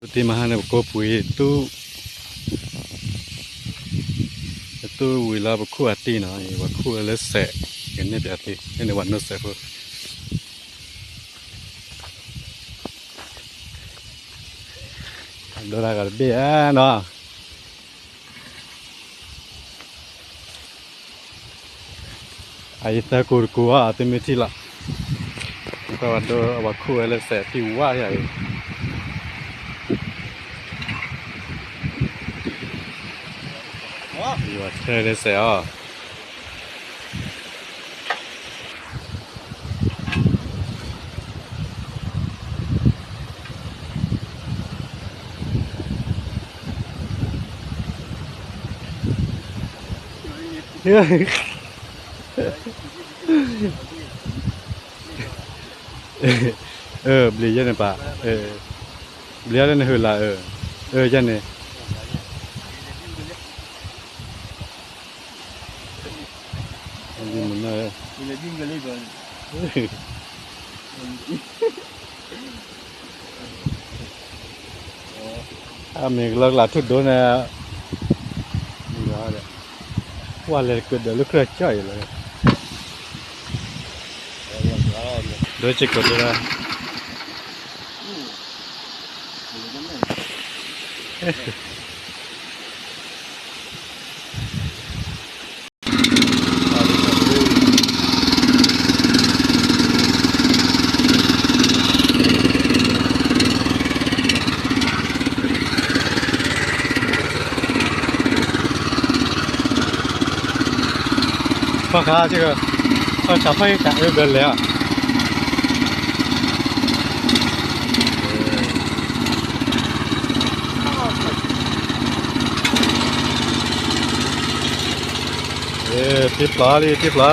ပတံၤမဟါန့ၣ် ပကိးပှ့ၤသူ, ပသူဝံၤလီၤ ပခူၣ်အတံၤနီၤ, ပှၤခူၣ်ဝဲလၢစဲး, ကန့ၢ်ပၠးသ့, န့ၣ်န့ၣ်ပှၤနိးစဲးဖိ, ဒိတၢ်ဂၤတဘ့ၣ်ဧါနီၤ. အအံၤသၢကိးတကိးဧါ သုမ့ၢ်ထံၣ်လီၤ, ကွၢ်ဝဲဒိ ပှၤခူၣ်ဝဲလၢစဲးထံၣ်ဝါယၤအံၤ, ယွၤဆၢလၢစဲးအီၤ. ဘျံးယဲန့ၣ်ပၢ်, ဘျံးယဲန့ၣ်ဟုးလၢ်, ယဲန့ၣ် အမ့ၢ်ကလီကလးထူၣ်ဒိၣ်န့ၣ်, ပှၤလဲၤကဒီးလၢကြၢးကၠီၣ်အံၤလီၤ, ဒိၣ်စ့ၢ်ကီးဒိၣ်လၢ ဖီၣ်ဃာ်, ဖီၣ်ဆၣ်ဖီၣ်ဟ့ၣ်ကးအၢဘၢလဲၣ်ဧါ. တ့ဖျီလံ တ့ဖျီလံ,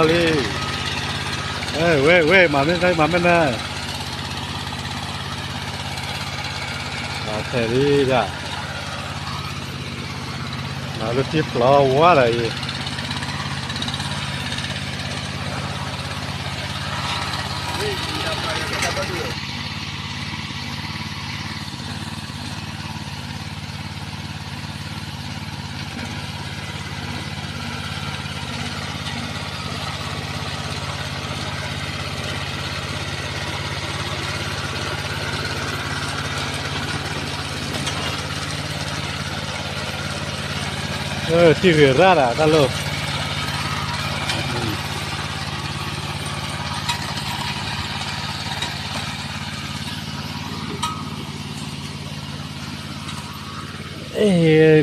ဝဲဝဲ မၤမ့ၢ်နၤ မၤမ့ၢ်နၤ, ထဲးလံဒၣ်, မၤလၢတ့ဖျီဝါဒီးအံၤ ထံၣ်ဂ့ၤရၣ်ဒၣ်တၢ်လိၣ်.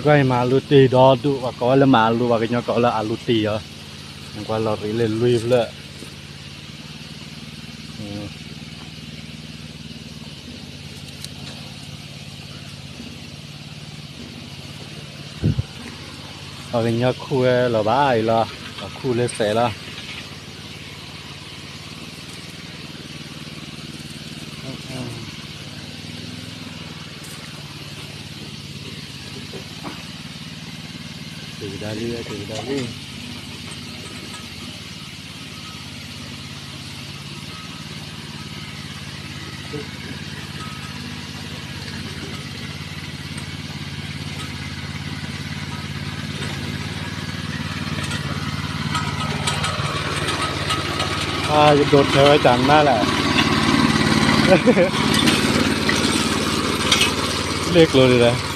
ကွၢ်အံၤ မၤအလူတ့ၢ်ဒီဒူၣ်, ပှၤကိးဝဲလၢမၤအလူ, ပှၤကညီကိးလၢအလူတ့ၢ်အီၤ, ကွၢ်လီၤရံးလၢလွံၢ်ဖျၢၣ်. ပှၤကညီခူၣ်ဝဲလီၤဘၣ်အံၤလီၤ, ပှၤခူၣ်လၢစဲးလီၤ. က့ၤကဒါလံ က့ၤကဒါလံ. ယဒိးထဲဝဲတၢ်နါလဲၣ်, လ့ၣ်ကျိၤဒ်လဲၣ်.